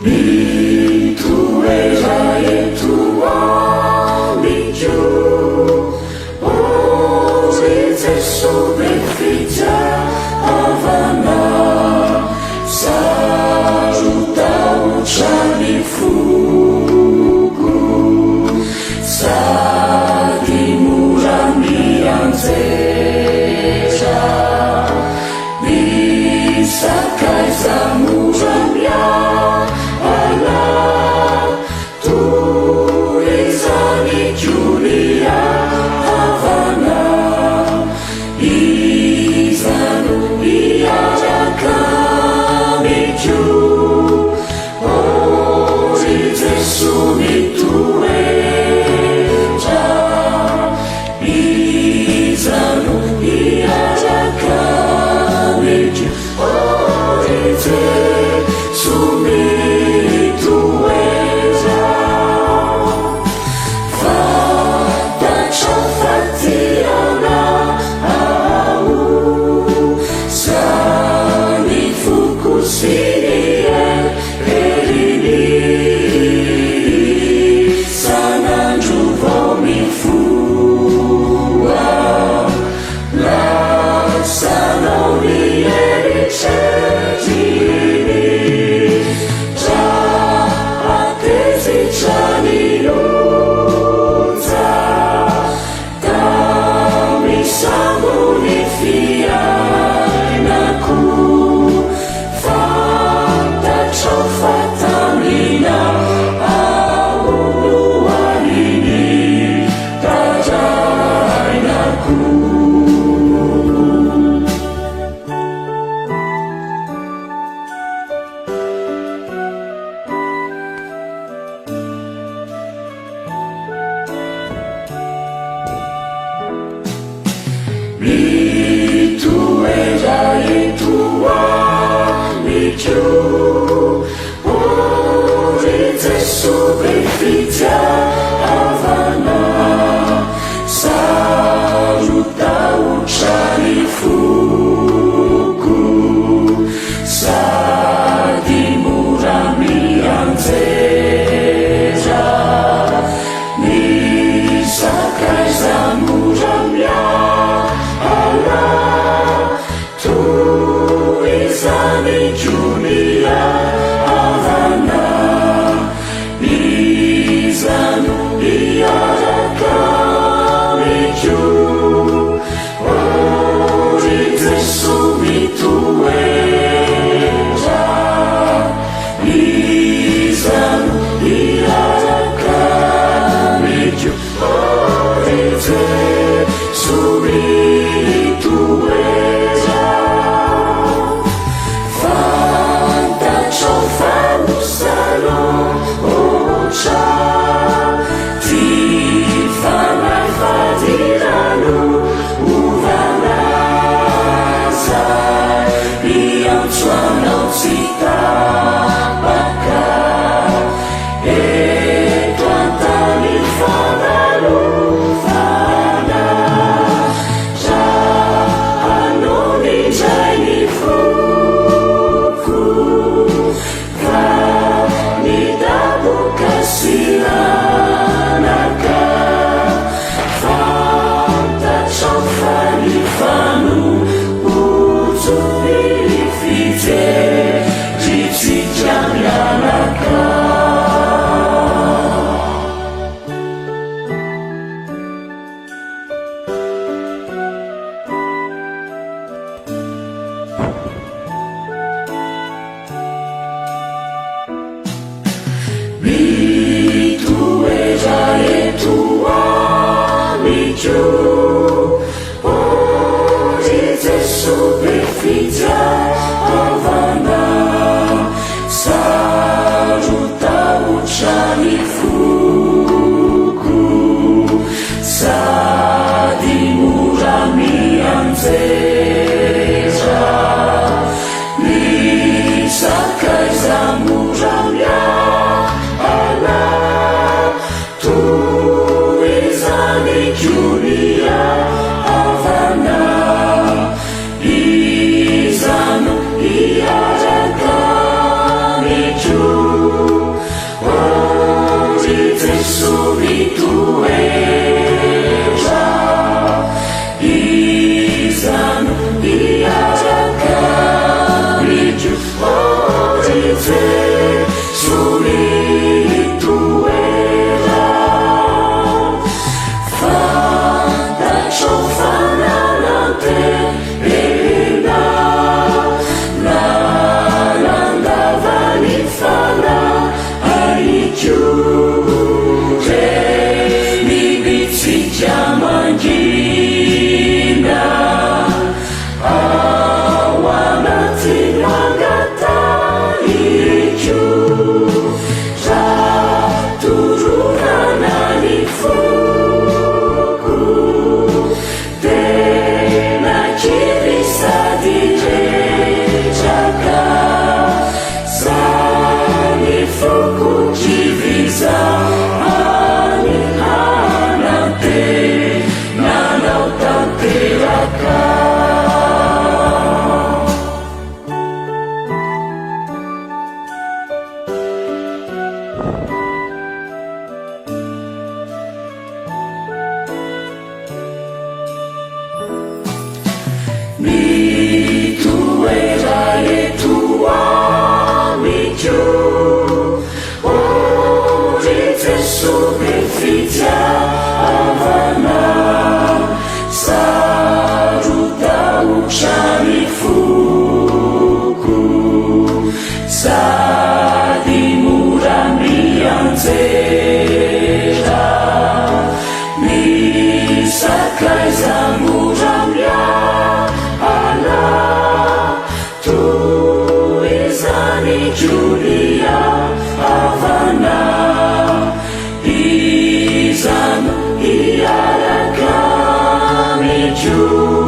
Mitoera eto amiko, ô ry Jesoa be fitiavana, saro-tahotra ny foko, sady mora mianjera, ny sakaiza mora miala, toy izany koa ny havana, iza no hiaraka amiko, ô ry Jesoa mitoetra, iza no hiaraka amiko, ô ry Jesoa mitoetra. Fantatrao fa tia anao, izany foko sy ny heriny, isan'andro vao mifoha, lasanao ny eritreritiny, raha tezitra ny onja, da misambo ny fiainako, fantatrao fa taminao aho no aliny tarainako. Mitoera eto amiko, ô ry Jesoa be fitiavana, saro-tahotra ny foko, sady mora mianjera, ny sakaiza mora miala, toy izany koa ny. Jesoa be fitiavana, saro-tahotra ny foko, sady mora mianjera. Ny sakaiza mora miala, toy izany koa ny havana. Iza no hiaraka amiko?